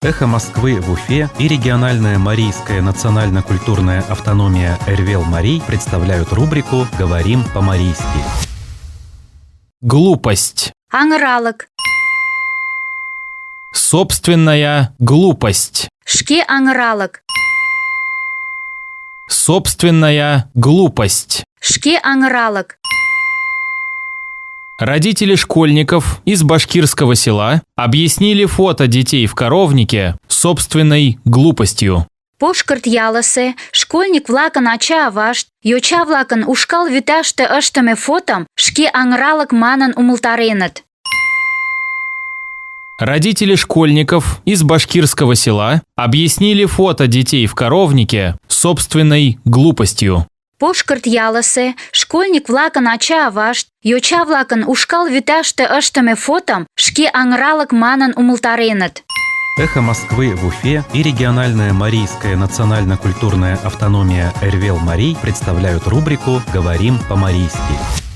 Эхо Москвы в Уфе и региональная марийская национально-культурная автономия Эрвел Марий представляют рубрику «Говорим по-марийски». Глупость. Аҥыралык. Собственная глупость. Шке аҥыралык. Собственная глупость. Шке аҥыралык. Родители школьников из башкирского села объяснили фото детей в коровнике собственной глупостью. Пошкырт ялысе школьник-влакын ача-авашт йоча-влакын ушкал вӱташте ыштыме фотом шке аҥыралык манын умылтареныт. Родители школьников из башкирского села объяснили фото детей в коровнике собственной глупостью. Пошкырт ялысе школьник-влакын ача-авашт йоча-влакын ушкал вӱташте ыштыме фотом шке аҥыралык манын умылтареныт. Эхо Москвы в Уфе и региональная марийская национально-культурная автономия Эрвел Марий представляют рубрику «Говорим по-марийски».